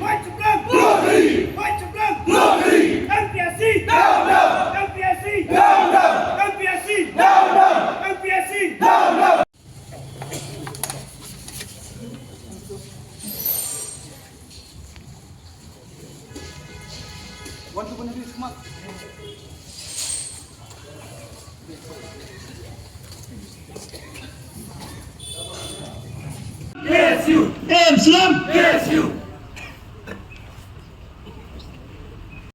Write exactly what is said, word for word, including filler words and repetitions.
White supreme! Bloody! White supreme! Bloody! M P S C! Down, down! M P S C! Down, down! M P S C! Down, down! M P S C! Down, down! K S U! M C M! K S U!